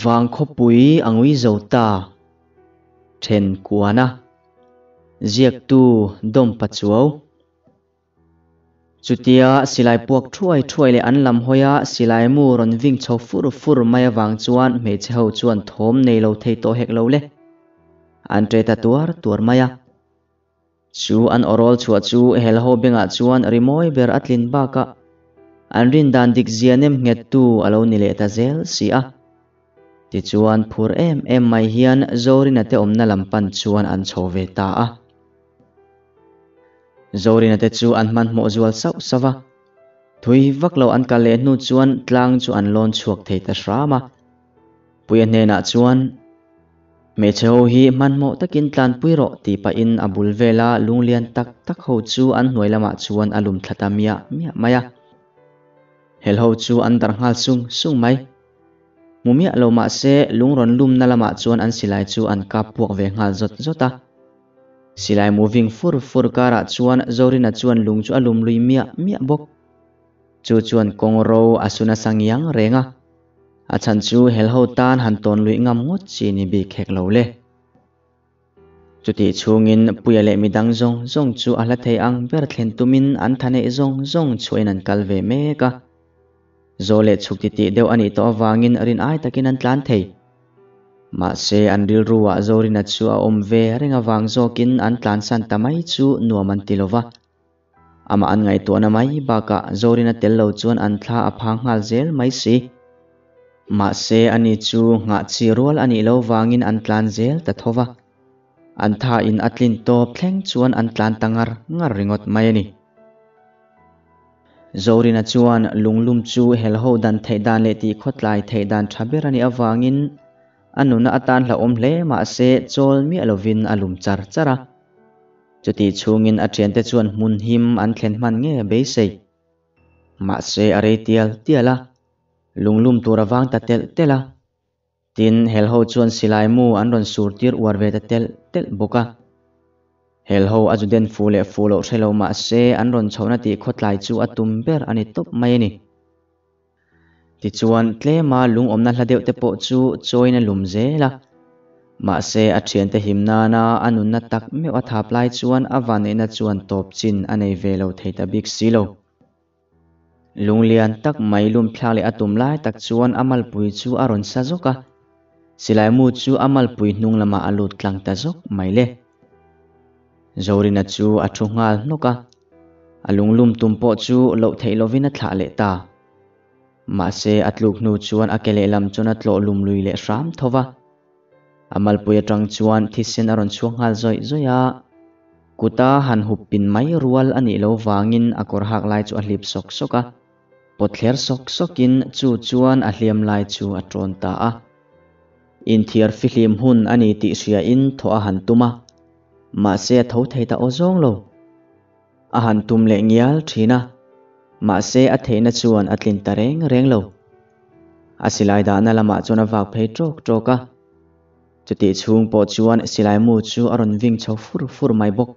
Vangkhawpui a ngui zo ta. Then kuana. Ziaktu Dawm Pachuau. Chutia silai puak thuai thuai leh an lam hawi a silai mu rawn ving chho fur fur mai avang chuan hmeichhe ho chuan thawm nei lo thei tawh hek lo le. An ṭe ta tuar tuar mai a. Chu an awrawl chhuah chu helho bengah chuan rimawi ber a tlin bakah an rin dan dik zia nem nghettu a lo ni leh ta zel si a. Tichuan phur em em mai hian Zorina te awmna lam pan chuan an chho ve ta a. Zorina te chu an hmanhmawh zual sauh sauh va. Thui vak lo an kal leh hnu chuan tlang chu an lawn chhuak thei ta hram a. Puia hnenah chuan, Hmeichhe ho hi hmanhmawh takin tlanpui rawh tih pahin a bul vela lunglian tak tak ho chu an hnuai lamah chuan a lum thla ta miah miah mai a. Helho chu an darh nghal sung sung mai. Hmu miah lo mah se lung rawn lumna lamah chuan an silai chu an kap puak ve nghal zawt zawt a. Silai moving fur fur karah chuan Zorina chuan lung chu a lum lui miah miah bawk. Chu chuan kawng ro a su nasa ngiang reng a. A chhan chu helho tan han tawn luih ngam ngawt chi ni bik hek lo le. Chutih chhungin Puia leh midang zawng zawng chu a hla thei ang ber thlen tumin an tha neih zawng zawng chhuahin an kal ve mek a. Zaw leh chhuk titih deuh a nih tawh avangin rin ai takin an tlan thei. Mahse an rilruah Zorina chu a awm ve reng avang zawkin an tlansan ta mai chu nuam an ti lo va. Amah an ngaihtuahna mai bakah Zorina tel lo chuan an thla a phang nghal zel mai si. Mahse ani chu nghah chi rual a nih lo vangin an tlan zel ta tho va. An tha in a tlin tawp thleng chuan an tlan ta ngar ngar ringawt mai a ni. Zorina chuan lunglum chu helho dan theih dan leh tih khawtlai theih dan tha ber a nih avangin a nuna atan hlauhawm hle mahse chawl miah lovin a lum char char a. Chutih chhungin a thiante chuan hmun him an thlen hman nge beisei. Mahse a rei tial tial a, lunglum tur a vang ta telh telh a. Tin, helho chuan silai mu an rawn sur tir uar ve ta telh telh bawk a. Helho a zu den fu leh fu loh hre lo mahse an rawn chhohna tih khawtlai chu a tum ber a ni tawp mai a ni. Tichuan, tlema lungawmna hla deuh te pawh chu chawiin a lum zel a. Mahse, a thiante him nana a nunna tak meuh a thap lai chuan a vanneihna chuan tawp chin a nei ve lo thei ta bik si lo. Lunglian tak mai lum thlak leh a tum lai tak chuan a malpui chu a rawn sa zawk a. Silai mu chu a malpui hnung lamah a lut tlang ta zawk mai le. Zorina chu a thu nghal hnawk a. A lunglum tum pawh chu loh theih lovin a thlah leh ta. Mahse, a tluk hnu chuan a ke lehlam chuan a tlawh lum lui leh hram tho va. A malpui atang chuan thisen a rawn chhuak nghal zawih zawih a. Kuta han hup pin mai rual a nih lo vangin a kawr hak lai chu a hlip sawk sawk a. Pawt thler sawk sawkin chu chuan a hliam lai chu a tawn ta a. Inthiar fihlim hun a ni tih hriain thawh a han tum a. Mahse a tho thei ta aw zawng lo. A han tum leh ngial thin a, mahse a theihna chuan a tlin ta reng reng lo. A silai dahna lamah chuan a vak phei tawk tawk a. Chutih chhung pawh chuan silai mu chu a rawn ving chho fur fur mai bawk.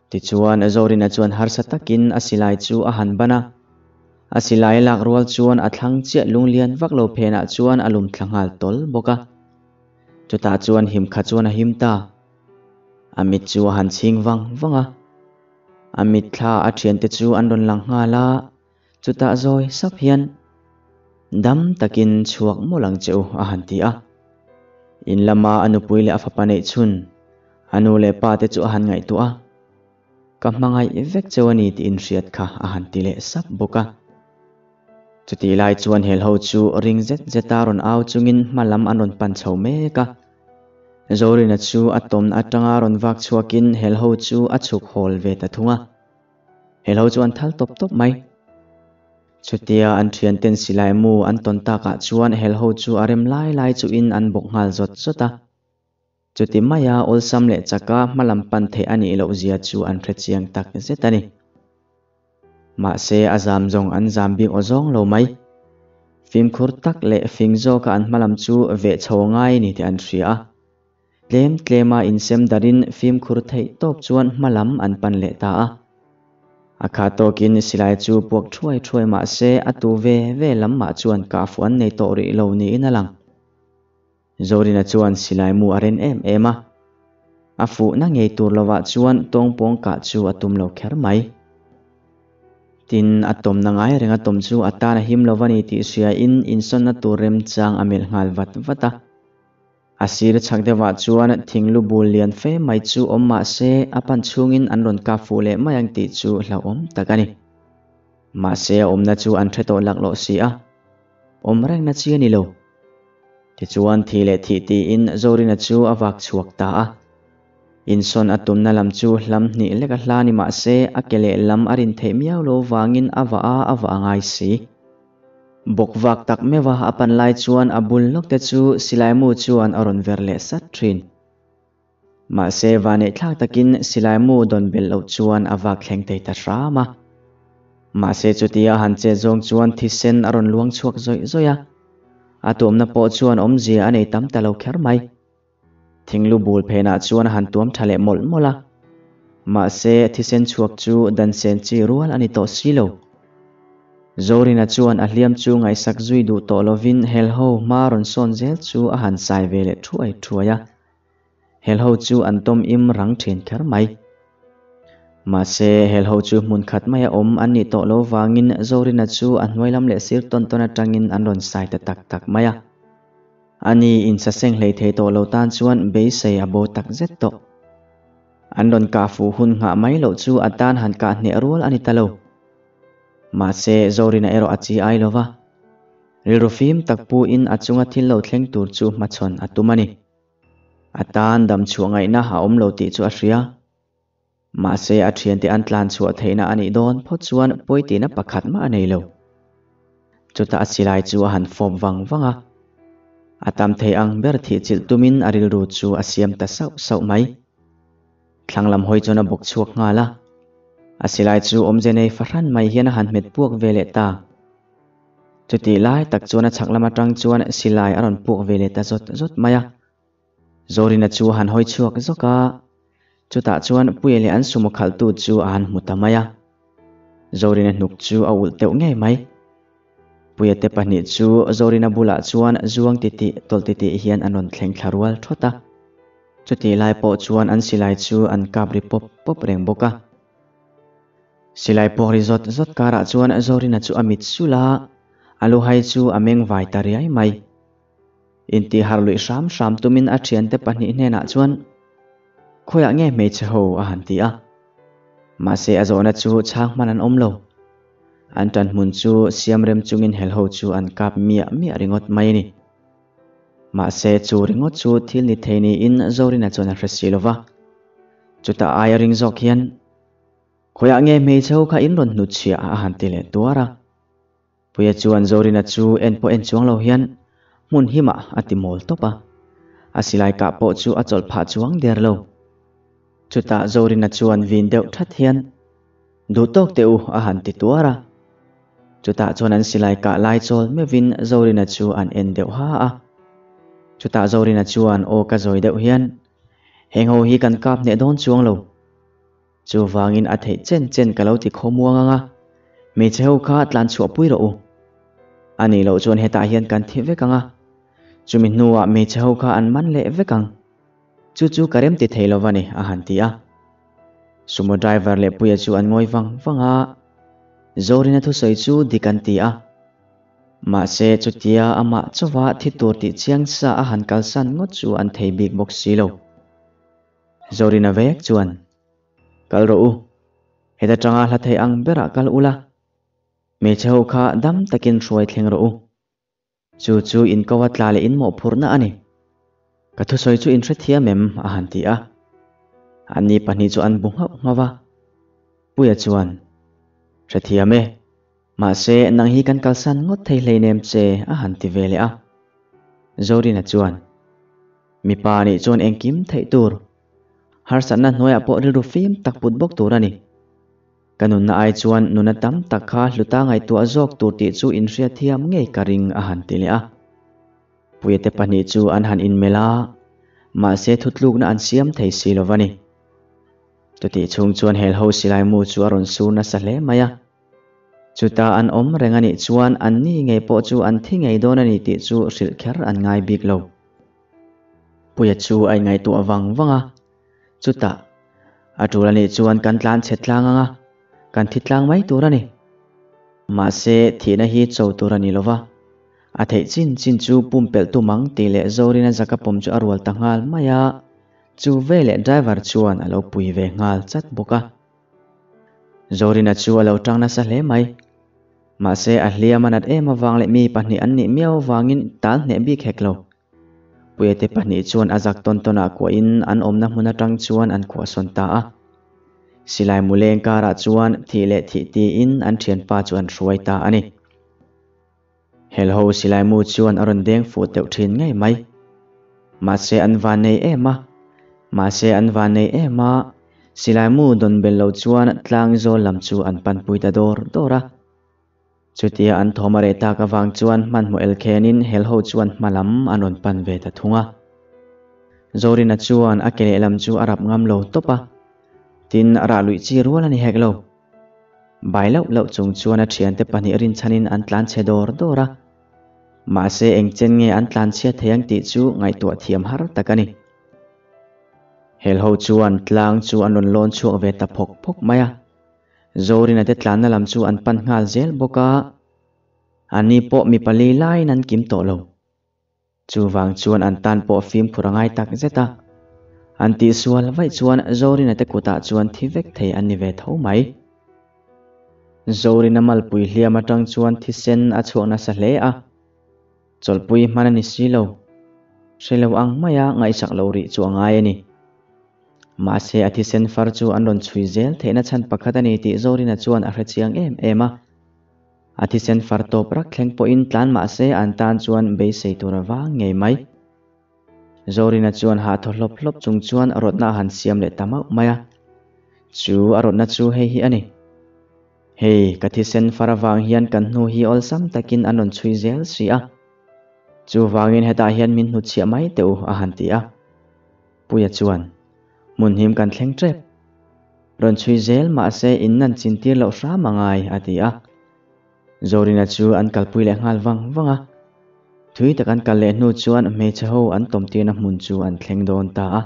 Tichuan Zorina chuan harsa takin a silai chu a han ban a. A silai lak rual chuan a thlang chiah lunglian vak lo phenah chuan a lum thla nghal tawl bawk a. Chutah chuan him kha chuan a him ta. A mit chu a han chhing vang vang a. A mitthla a thiante chu an rawn lang nghal a, chutah zawi sap hian, Dam takin chhuak mawlh ang che u, a han ti a. In lama a nupui leh a fapa neih chhun, a nu leh pa te chu a han ngaihtuah a. Ka hmangaih vek cheu a ni tih inhriat kha a han ti leh sap bawk a. Chutih lai chuan helho chu ring zet zeta rawn au chungin hma lam an rawn pan chho mek a. Zorina chu a tawmna atanga rawn vak chhuakin helho chu a chhuk hawl ve ta thung a. Helho chu an thal tawp tawp mai. Chutia an thianten silai mu an tawn takah chuan helho chu a rem lai lai chuhin an bawk nghal zawt zawt a. Chuti maia awlsam leh chaka hmalam pan theih a nih loh zia chu an hre chiang tak zet a ni. Mahse a zam zawng an zam bik aw zawng lo mai. Fimkhur tak leh fing zawka an hmalam chu veh chho ngai ni tih an hria a. Tlem tlema insem darin fimkhur theih tawp chuan hmalam an pan leh ta a. A khat tawkin silai chu puak thuai thuai mah se a tu ve ve lam mah chuan kah fuh an nei tawh rih lo niin a lang. Zorina chuan silai mu a ren em em a. A fuhna ngei tur lovah chuan tawngpawng kah chu a tum lo kher mai. Tin, a tawmna ngai reng a tawm chu a tan a him lo va ni tih hriain insawnna tur remchang a melh nghal vat vat a. A sir chhak deuhah chuan thinglu bul lian fe mai chu awm mah se a pan chhungin an rawn kap fuh leh mai ang tih chu hlauhawm tak a ni. Mahse a awmna chu an hre tawh laklawh si a, awm rengna chi a ni lo. Tichuan thi leh thih tiin Zorina chu a vak chhuak ta a. Insawn a tumna lam chu hlam hnih lek a hla ni mah se a ke leh lam a rin theih miau lo vangin a vah a a vah a ngai si. Bawk vak tak meuh a a pan lai chuan a bul lawk te chu silai mu chuan a rawn ver leh sat thin. Mahse vaneih thlak takin silai mu dawn belh loh chuan a vak thleng thei ta hram a. Mahse chutia han chet zawng chuan thisen a rawn luang chhuak zawih zawih a. A tuamna pawh chuan awmzia a nei tam ta lo kher mai. Thinglu bul phenah chuan a han tuam tha leh mawlh mawlh a. Mahse, thisen chhuak chu dan sen chi rual a ni tawh si lo. Zorina chuan a hliam chu ngaihsak zui duh tawh lovin Helho hma rawn sawn zel chu a han sai ve leh thuai thuai a. Helho chu an tawm im rang thin kher mai. Mahse, Helho chu hmun khat maia awm an nih tawh lo vangin Zorina chu a hnuai lam leh sir tawn tawn atangin an rawn sai ta tak tak mai a. Ani insaseng hlei thei tawh lo tan chuan beisei a bo tak zet tawh. An rawn kah fuh hun nghah mai loh chu a tan han kah hneh rual a ni ta lo. Mahse, Zorina erawh a chi ai lo va. Rilru fim tak puin a chunga thil lo thleng tur chu hmachhawn a tum a ni. A tan dam chhuah ngaihna a awm lo tih chu a hria. Mahse, a thiante an tlan chhuah theihna a nih dawn phawt chuan pawitina pakhat mah a nei lo. Chutah a silai chu a han fawp vang vang a. A tam thei ang ber thih chilh tumin a rilru chu a siam ta sauh sauh mai. Thlang lam hawi chuan a bawk chhuak nghal a. A silai chu awmze nei fahran mai hian a han hmet puak ve leh ta. Chutih lai tak chuan a chhak lam atang chuan silai a rawn puak ve leh ta zawt zawt mai a. Zorina chu a han hawi chhuak zawk a, chutah chuan Puia leh an sumo khalhtu chu a han hmu ta mai a. Zorina hnuk chu a ulh teuh ngei mai. Puia te pahnih chu Zorina bulah chuan zuang titih tawlh titih hian an rawn thleng thla rual thawt a. Chutih lai pawh chuan an silai chu an kap ri pawp pawp reng bawk a. Silai puak ri zawt zawt karah chuan Zorina chu a mit sulh a, a luhai chu a meng vai ta riai mai. Intih harh luih hram hram tumin a thiante pahnih hnenah chuan, Khawiah nge hmeichhe ho? a han ti a. Mahse a zawhna chu chhang hman an awm lo. An tan hmun chu siam rem chungin helho chu an kap miah miah ringawt mai a ni. Mahse chu ringawt chu thil ni thei niin Zorina chuan a hre si lo va. Chutah aia ring zawk hian, Khawiah nge hmeichhe ho kha in rawn hnutchhiah? a han ti leh tuar a. Puia chuan Zorina chu en pawh en chuang lo hian hmun himah a ti mawl tawp a, a silai kah pawh chu a chawlh phah chuang der lo. Chutah Zorina chuan vin deuh that hian, Duh tawk teh u a han ti tuar a. Chutah chuan an silai kah lai chawl meuhin Zorina chu an en deuh ha a. Chutah Zorina chuan aw ka zawi deuh hian, Heng ho hi kan kap hneh dawn chuang lo. Chuvangin a theih chen chen ka lo ti khawmuang ang a, hmeichhe ho kha tlan chhuahpui rawh u. A nih loh chuan hetah hian kan thi vek ang a, chumi hnuah hmeichhe ho kha an man leh vek ang. Chu chu ka rem ti thei lo va ni, a han ti a. Sumo driver leh Puia chu an ngawi vang vang a, Zorina thusawi chu dik an ti a. Mahse chutia amah chauva thi tur tih chiang sa a han kalsan ngawt chu an thei bik bawk si lo. Zorina vek chuan, Kal rawh u, heta tanga hla thei ang berah kal ula, hmeichhe ho kha dam takin hruai thleng rawh u. Chu chu in ko a tla leh in mawhphurhna a ni. Ka thusawi chu in hrethiam em? a han ti a. Anni pahnih chu an bu nghauh nghauh a. Puia chuan, Hrethiam e, mahse nang hi kan kalsan ngawt thei hleinem che a han ti ve leh a. Zorina chuan, Mipa nih chuan engkim theih tur, harsatna hnuaiah pawh rilru fim tak put bawk tur a ni. Ka nunna ai chuan nuna tam tak kha hluta ngaihtuah zawk tur tih chu inhriat thiam ngei ka ring a han ti leh a. Puiate pahnih chu an han inmelh a, mahse thutlukna an siam thei si lo va ni. Chutih chhung chuan helho silai mu chu a rawn sur nasa hle mai a. Chuta an awm reng a nih chuan anni ngei pawh chu an thi ngei dawn a ni tih chu hrilh kher an ngai bik lo. Puia chu a inngaihtuah vang vang a, chutah a tul a nih chuan kan tlan chhe tlang ang a, kan thi tlang mai tur a ni. Mahse, thihna hi cho tur a ni lo va, a theih chin chin chu pumpelh tum ang tih leh Zorina zaka pawm chu a rual ta nghal mai a, chu veleh driver chuan a lo pui ve nghal chat bawk a. Zorina chu a lo tang nasa hle mai. Mahse, a hliam a nat em avang leh mi pahnih an nih miau avangin tal hneh bik hek lo. Puiate pahnih chuan a zak tawn tawnah kuahin an awmna hmun atang chuan an khuahsawn ta a. Silai muleng karah chuan thih leh thih tiin an thianpa chu an hruai ta a ni. Helho silai mu chuan a rawn deng fuh teuh thin ngei mai. Mahse an van nei em a. Mahse an van nei em a, silai mu dawn bel lo chuan tlang zawl lam chu an panpui ta dawr dawr a. Chutia an thawm a reh tak avang chuan hmanhmawh elkhenin helho chuan hma lam an rawn pan ve ta thung a. Zorina chuan a ke lehlam chu a rap ngam lo tawp a, tin a rah luih chi rual a ni hek lo. Bai loh loh chung chuan a thiante pahnih rinchhanin an tlan chhe dawr dawr a. Mahse engchen nge an tlan chhia thei ang tih chu ngaihtuah thiam har tak a ni. Helho chuan tlang chu an rawn lawn chhuak ve ta phawk phawk mai a. Zorina te tlanna lam chu an pan nghal zel bawk a, ani pawh mi pali laiin an kim tawh lo. Chuvang chuan an tan pawh fimkhur a ngai tak zet a, an tihsual vaih chuan Zorina te kutah chuan thi vek thei an ni ve tho mai. Zorina malpui hliam atang chuan thisen a chhuak nasa hle a, chawlhpui hman a ni si lo. Hre lo ang maia ngaihsak lo rih chu a ngai a ni. Mahse a thisen far chu an rawn chhui zel theihna chhan pakhat a ni tih Zorina chuan a hre chiang em em a. A thisen far tawp rak thleng pawhin tlan mahse an tan chuan beisei tur a vang ngei mai. Zorina chuan hah thaw hlawp hlawp chung chuan rawtna a han siam leh ta mauh mai a. Chu a rawtna chu hei hi a ni. Hei, ka thisen far avang hian kan hnu hi awlsam takin an rawn chhui zel si a. Chuvangin hetah hian min hnutchhiah mai teh u a han ti a. Puia chuan, Hmun him kan thleng tep. Rawn chhui zel mahse in nan chin tir loh hram a ngai, a ti a. Zorina chu an kalpui leh nghal vang vang a. Thui tak an kal leh hnu chuan hmeichhe ho an tawm tirna hmun chu an thleng dawn ta a.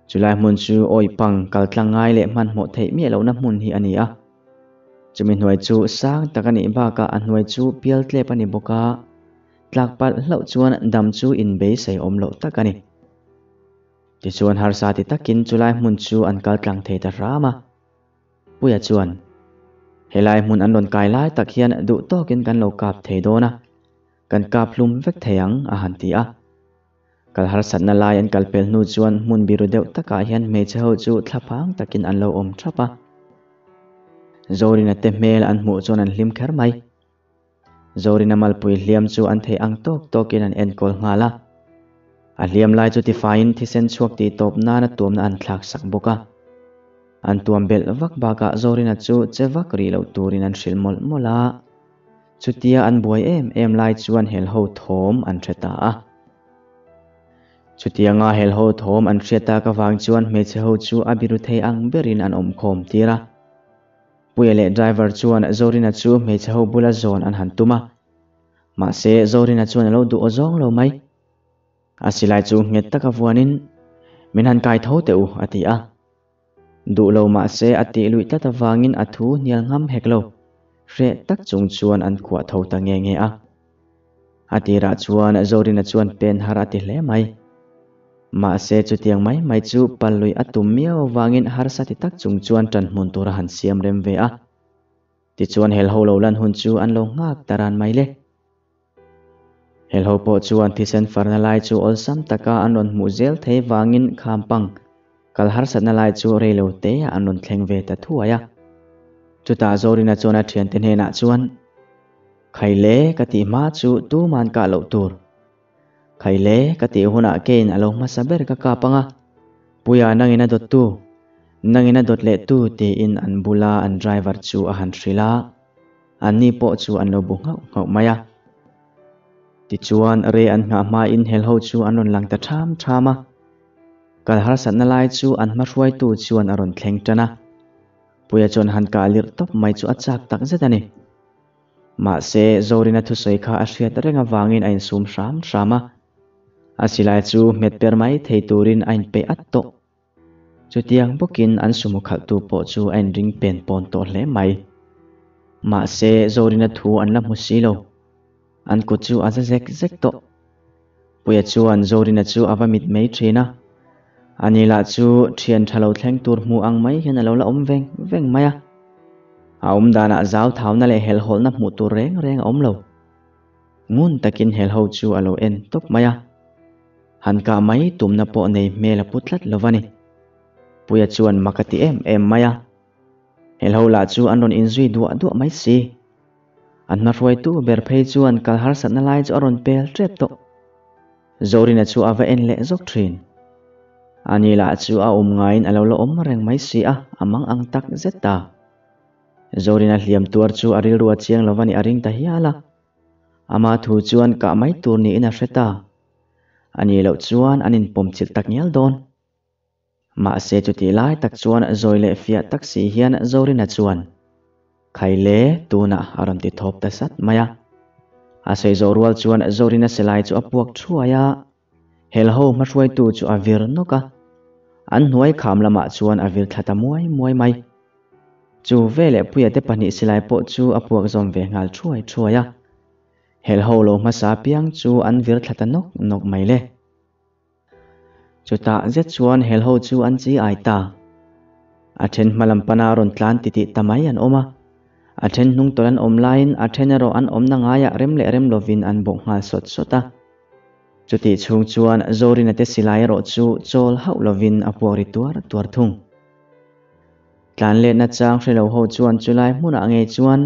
Chulai hmun chu awi pang kal tlang ngai leh hmanhmawh theih miah lohna hmun hi a ni a. Chumi hnuai chu sang tak a nih bakah a hnuai chu pial tlep a ni bawk a. Tlak palh hlauh chuan dam chu inbeisei awm loh tak a ni. Tichuan harsa ti takin chulai hmun chu an kal tlang thei ta hram a. Puia chuan, Helai hmun an rawn kai lai tak hian duh tawkin kan lo kap thei dawn a, kan kap hlum vek thei ang, a han ti a. Kal harsatna lai an kal pel hnu chuan hmun biru deuh takah hian hmeichhe ho chu thlaphang takin an lo awm thap a. Zorina te hmel an hmuh chuan an hlim kher mai. Zorina malpui hliam chu an theih ang tawk tawkin an enkawl nghal a. A hliam lai chu tifaiin thisen chhuak tih tawp nana tuamna an thlak sak bawk a. An tuam belh vak bakah Zorina chu che vak rih loh turin an hrilh mawlh mawlh a. Chutia an buai em em lai chuan helho thawm an hre ta a. Chutianga helho thawm an hriat tak avang chuan hmeichhe ho chu a biru thei ang berin an awmkhawm tir a. Puia leh driver chuan Zorina chu hmeichhe ho bula zawn an han tum a. Mahse, Zorina chuan a lo duh aw zawng lo mai. A silai chu nghet taka vuanin, Min han kai tho teh u, a ti a. Duh lo mahse a tih luih tlat avangin a thu hnial ngam hek lo. Hreh tak chung chuan an khuah tho ta nge nge a. A tirah chuan Zorina chuan pen har a ti hle mai. Mahse chutiang mai mai chu pal lui a tum miau avangin harsa ti tak chung chuan ṭan hmun tur a han siam rem ve a. Tichuan helho lo lan hun chu an lo nghak ta ran mai le. Helho pawh chuan thisen farna lai chu awlsam taka an rawn hmuh zel thei vangin kham pang kal harsatna lai chu rei lo te ah an rawn thleng ve ta thuai a. Chutah Zorina chuan a thiante hnenah chuan, Khaile ka tih hma chu tuman kah loh tur. Khaile ka tih hunah kein a lo hmasa ber ka kap ang a, Puia nangin a dawttu, nangin a dawt lehtu tiin an bula an driver chu a han hrilh a. Anni pawh chu an lo bu nghauh nghauh mai a. Tichuan, rei an nghah hmain helho chu an rawn lang ta ṭham ṭham a. Kal harsatna lai chu an hmahruaitu chuan a rawn thleng tan a. Puia chuan han kah lirh tawp mai chu a chak tak zet a ni. Mahse, Zorina thusawi kha a hriat reng avangin a insum hram hram a. A silai chu hmet per mai thei turin a inpeih at tawh. Chutiang bawkin an sumo khalhtu pawh chu a inring pen pawn tawh hle mai. Mahse, Zorina thu an la hmu si lo. An kut chu a za zek zek tawh. Puia chuan Zorina chu a va mit mai thin a. Ani lah chu thian tha lo thleng tur hmu ang mai hian a lo la awm veng veng mai a. A awm danah zau thauna leh helhawlhna hmuh tur reng reng a awm lo. Ngun takin helho chu a lo en tawp mai a. Han kah mai tumna pawh nei hmel a pu tlat lo va ni. Puia chuan mak a ti em em mai a. Helho lah chu an rawn inzui duah duah mai si. An hmahruaitu ber phei chuan kal harsatna lai chu a rawn pel tep tawh. Zorina chu a va en leh zawk thin. Ani lah chu a awm ngaiin a lo la awm reng mai si a, a mang ang tak zet ta. Zorina hliam tuar chu a rilru a chiang lo va ni a ring ta hial a. Ama thu chuan kah mai tur niin a hre ta. Ani loh chuan an inpawm chilh tak ngial dawn. Mahse chutih lai tak chuan zawi leh fiah tak si hian Zorina chuan, Khaile, tunah a rawn ti thawp ta sat mai a. A sawi zawh rual chuan Zorina silai chu a puak thuai a, helho hmahruaitu chu a vir nawk a. An hnuai kham lamah chuan a vir thla ta muai muai mai. Chu veleh Puia te pahnih silai pawh chu a puak zawm ve nghal thuai thuai a. Helho lo hmasa piang chu an vir thla ta nawk nawk mai le. Chutah zet chuan helho chu an chi ai ta. A then hma lam pana rawn tlan titih ta mai an awm a. A then hnung tawlh an awm laiin a then erawh an awmna ngaiah rem leh rem lovin an bawk nghal sawt sawt a. Chutih chhung chuan Zorina te silai erawh chu chawl hauh lovin a puak ri tuar tuar thung. Tlan letna chang hre lo ho chuan chulai hmunah ngei chuan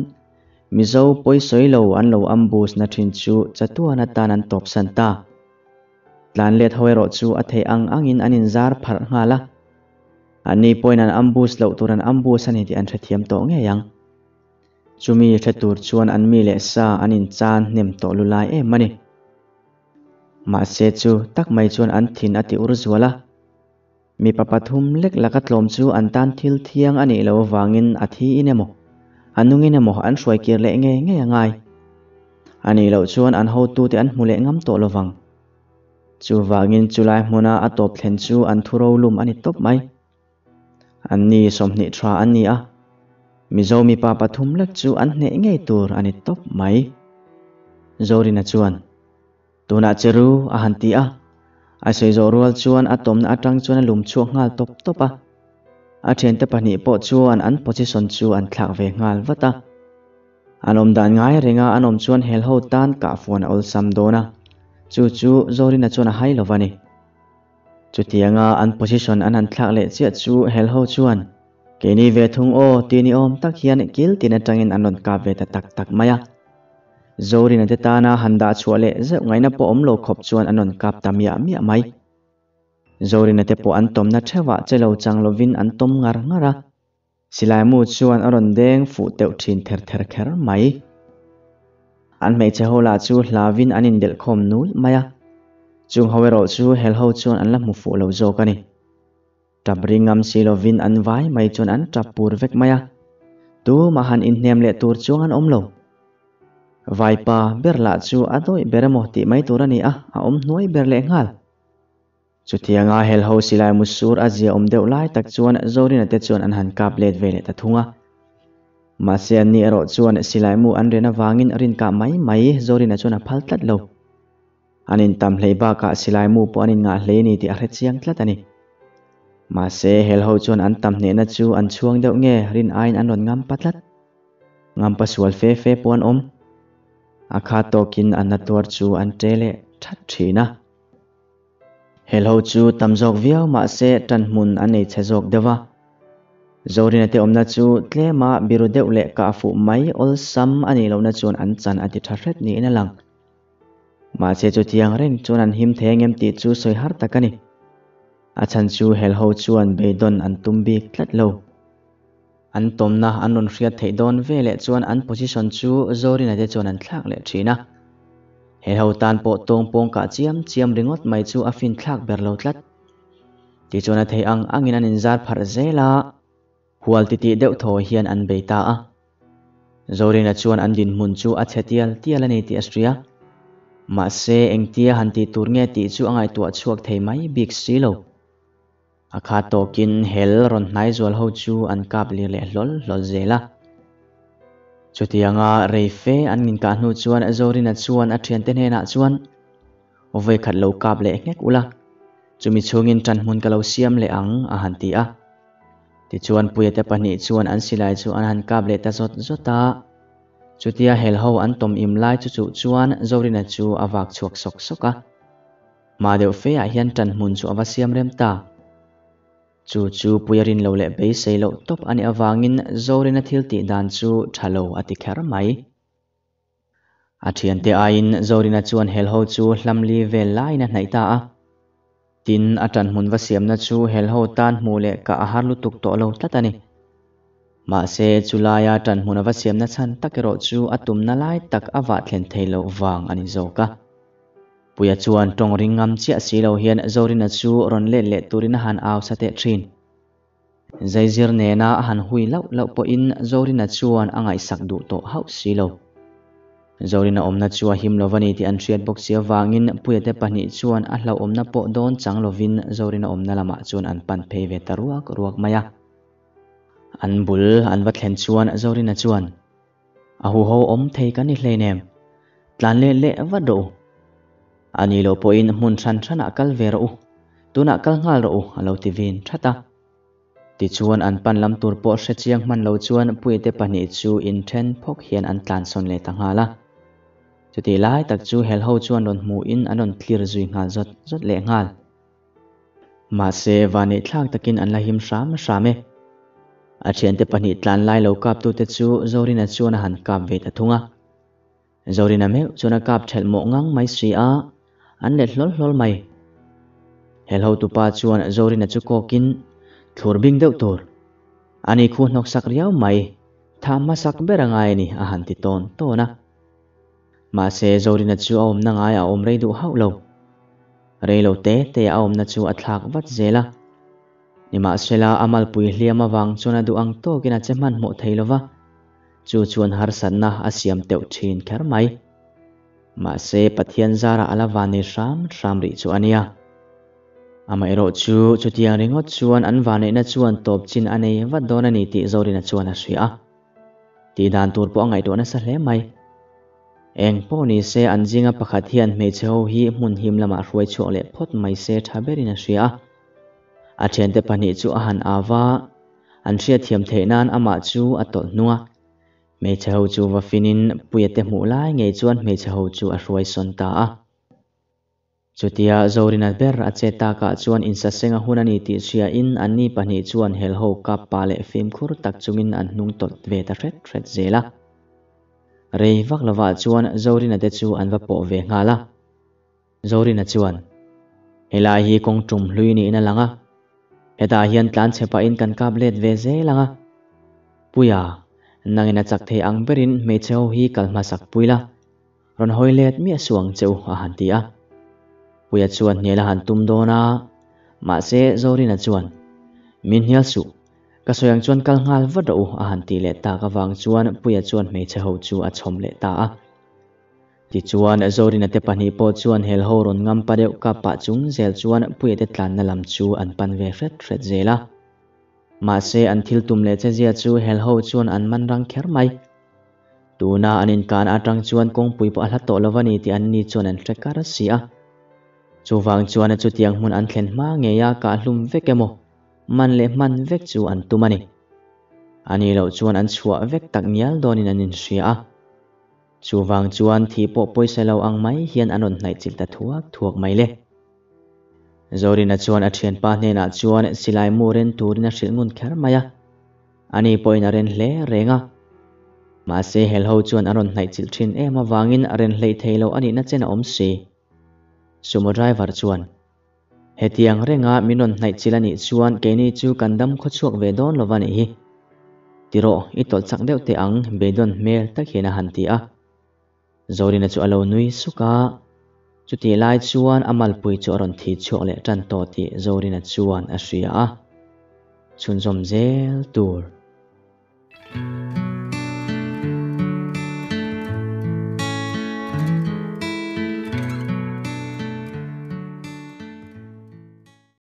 Mizo pawisawi lo an lo ambush na thin chu chatuan atan an tawpsan ta. Tlan let ho erawh chu a theih ang angin an inzar pharh nghal a. Anni pawhin an ambush loh tur an ambush a ni tih an hrethiam tawh ngei ang. Chumi hre tur chuan an mi leh sa an inchan hnem tawh lu lai em a ni. Mahse chu tak mai chuan an thin a ti ur zual a. Mipa pathum lek laka tlawm chu an tan thil thiang a nih loh avangin a thiin emaw, a nungin emaw an hruai kir leh ngei ngei a ngai. A nih loh chuan an hotute an hmu leh ngam tawh lovang. Chuvangin chulai hmuna a tawp thlen chu an thu rolum a ni tawp mai. Anni 20 tha an ni a, Mizo mipa pathum lek chu an hneh ngei tur a ni tawp mai. Zorina chuan. Tunah che ru, a han ti a. A sawi zawh rual chuan a tawmna atang chuan a lum chhuak nghal tawp tawp a. A thiante pahnih pawh chuan an position chu an thlak ve nghal vat a. An awm dan ngai renga an awm chuan helho tan kahfuan a awlsam dawn a, chu chu Zorina chuan a hai lo va ni. Chutianga an position an han thlak leh chiah chu helho chuan, Keini ve thung aw ti ni awm tak hian kil tin atangin an rawn kap ve ta tak tak mai a. Zorina te tana han dah chhuah leh zeuh ngaihna pawh awm lo khawp chuan an rawn kap ta miah miah mai. Zorina te pawh an tawmna theuhah che lo chang lovin an tawm ngar ngar a. Silai mu chuan a rawn deng fuh teuh thin ther ther kher mai. An hmeichhe ho lah chu hlavin an indelh khawm nul mai a. Chung ho erawh chu helho chuan an la hmu fuh lo zawk a ni. Tap ri ngam si lovin an vai mai chuan an tap pur vek mai a. Tumah han inhnem leh tur chuang an awm lo. Vaipa ber lah chu a dawih ber emaw tih mai tur a ni a, a awm hnuai ber leh nghal. Chutianga helho silai musur a zia awm deuh lai tak chuan Zorina te chuan an han kap let ve leh ta thung a. Mahse anni erawh chuan silai mu an ren avangin rin kah mai mai Zorina chuan a phal tlat lo. An intam hlei bakah silai mu pawh an inngah hlei a ni tih a hre chiang tlat a ni. Mahse helho chuan an tam hnehna chu an chhuang deuh nge rin aiin an rawn ngampa tlat. Ngampa sual fe fe pawh an awm. A kha tawkin an na tuar chu an ṭe leh ṭhat ṭhin a. Helho chu tam zawk viau mahse ṭan hmun a nei chhe zawk deuh a. Zorina te awmna chu tlema biru deuh leh kah fuh mai awlsam a nih lohna chuan an chan a ti ṭha hret niin a lang. Mahse chutiang reng chuan an him thei angem tih chu sawi har tak a ni. A chhan chu helho chuan beidawn an tum bik tlat lo. An tawmna an rawn hriat theih dawn veleh chuan an position chu Zorina te chuan an thlak leh thin a. Helho tan pawh tawng pawng kah chiam chiam ringawt mai chu a fin thlak ber lo tlat. Tichuan a theih ang angin an inzar pharh zel a, hual titih deuh thaw hian an bei ta a. Zorina chuan an dinhmun chu a chhe tial tial a ni tih a hria. Mahse, engtia han tih tur nge tih chu a ngaihtuah chhuak thei mai bik si lo. A kha tawkin hel rawn hnai zual ho chu an kap lir leh hlawl hlawl zel a. Chutianga rei fe an inkah hnu chuan Zorina chuan a thiante hnenah chuan, Vawikhat lo kap leh nghek ula, chumi chhungin ṭanhmun ka lo siam leh ang, a han ti a. Tichuan Puiate pahnih chuan an silai chu an han kap leh ta zawt zawt a. Chutia helho an tawm im lai chu chuh chuan Zorina chu a vak chhuak sawk sawk a. Hma deuh feah hian ṭanhmun chu a va siam rem ta. Chu chu Puia rin lo leh beisei loh tawp a nih avangin Zorina thil tih dan chu ṭha lo a ti kher mai. A thiante aiin Zorina chuan helho chu hlamli vel laiin a hnaih ta a. Tin, a ṭanhmun va siamna chu helho tan hmuh leh kah a har lutuk tawh lo tlat a ni. Mahse, chu laia ṭanhmun a va siamna chhan tak erawh chu a tumna lai tak a vah thlen thei loh vang a ni zawk a. Puia chuan ṭawng ring ngam chiah si lo hian Zorina chu rawn let leh turin a han au sa teh ṭhin. Zaizir nena a han hui lauh lauh pawhin Zorina chuan a ngaihsak duh tawh hauh si lo. Zorina awmna chu a him lo va ni tih an hriat bawk si avangin Puiate pahnih chuan a hlauhawmna pawh dawn chang lovin Zorina awmna lamah chuan an pan phei ve ta ruak ruak mai a. An bul an va thlen chuan Zorina chuan, A huho awm thei kan ni hleinem, tlan leh leh vat rawh u. A ni loh pawhin hmun hran hranah kal ve rawh u, tunah kal nghal rawh u, a lo ti vin that a. Tichuan an pan lam tur pawh hre chiang hman lo chuan Puiate pahnih chu inthen phawk hian an tlansawn leh ta nghal a. Chutih lai tak chu helho chuan rawn hmuhin an rawn clear zui nghal zawt zawt leh nghal. Mahse, vaneihthlak takin an la him hram hram e. A thiante pahnih tlan lai lo kaptute chu Zorina chuan a han kap ve ta thung a. Zorina meuh chuan a kap thelh mawh ngang mai si a, an let hlawl hlawl mai. Helhotupa chuan Zorina chu kawkin, Thlur bing deuh tur. Ani khu hnawksak riau mai, thah hmasak ber a ngai a ni, a han ti tawn tawn a. Mahse, Zorina chu a awmna ngai a awm rei duh hauh lo. Rei lo te te a awmna chu a thlak vat zel a. Nimahsela, a malpui hliam avang chuan a duh ang tawkin a che hmanhmawh thei lo va, chu chuan harsatna a siam teuh thin kher mai. Mahse, Pathian zarah a la van nei hram hram rih chu a nia. Amaherawh chu, chutiang ringawt chuan an vanneihna chuan tawp chin a nei vat dawn a ni tih Zorina chuan a hria a. Tih dan tur pawh a ngaihtuah nasa hle mai. Eng pawh ni se an zinga pakhat hian hmeichhe ho hi hmun him lamah hruai chhuak leh phawt mai se tha berin a hria a. A thiante pahnih chu a han au va, an hriatthiam theih nan amah chu a tawlh hnung a. Hmeichhe ho chu va finin Puia te hmuh lai ngei chuan hmeichhe ho chu a hruai sawn ta a. Chutia Zorina ber a che takah chuan insasenga hun a ni tih hriain anni pahnih chuan helho kap pa leh fimkhur tak chungin an hnung tawlh ve ta hret hret zel a. Rei vak lovah chuan Zorina te chu an va pawh ve nghal a. Zorina chuan, Helai hi kawng tum hlui niin a lang a, hetah hian tlanchhe pahin kan kap let ve zel ang a. Puia, nangin a chak thei ang berin hmeichhe ho hi kal hmasak pui la. Rawn hawi let miah suh ang che u, a han ti a. Puia chuan hnial a han tum dawn a, mahse Zorina chuan, Min hnial suh, ka sawi ang chuan kal nghal vat rawh u, a han tih leh tak avang chuan Puia chuan hmeichhe ho chu a chhawm leh ta a. Tichuan Zorina te pahnih pawh chuan helho rawn ngam pa deuh kap pah chung zel chuan Puia te tlanna lam chu an pan ve hret hret zel a. Mahse an thil tum leh chezia chu helho chuan an man rang kher mai. Tuna an inkan atang chuan kawngpui pawh a hla tawh lo a ni tih anni chuan an hre kar si a. Chuvang chuan a chutiang hmun an thlen hma ngei a kahhlum vek emaw, man leh hman vek chu an tum a ni. A nih loh chuan an chhuah vek tak ngial dawnin an inhria a. Chuvang chuan thih pawh pawisa lo ang mai hian an rawn hnaih chilh ta thuak thuak mai le. Zorina chuan a thianpa hnenah chuan silai mu ren turin a hrilh ngun kher mai a. Ani pawhin a ren hle reng a. Mahse helho chuan a rawn hnaih chilh thin em avangin a ren hleih thei lo a nihna chen a awm si. Sumo driver chuan, Hetiang renga min rawn hnaih chilh a nih chuan keini chu kan dam khaw chhuak ve dawn lo va nih hi. Ti rawh, i tawlh chak deuh teh ang, beidawn hmel tak hian a han ti a. Zorina chu a lo nui suk a. Chutih lai chuan a malpui chu a rawn thi chhuak leh tan tawh tih Zorina chuan a hria a. Chhunzawm zel tur.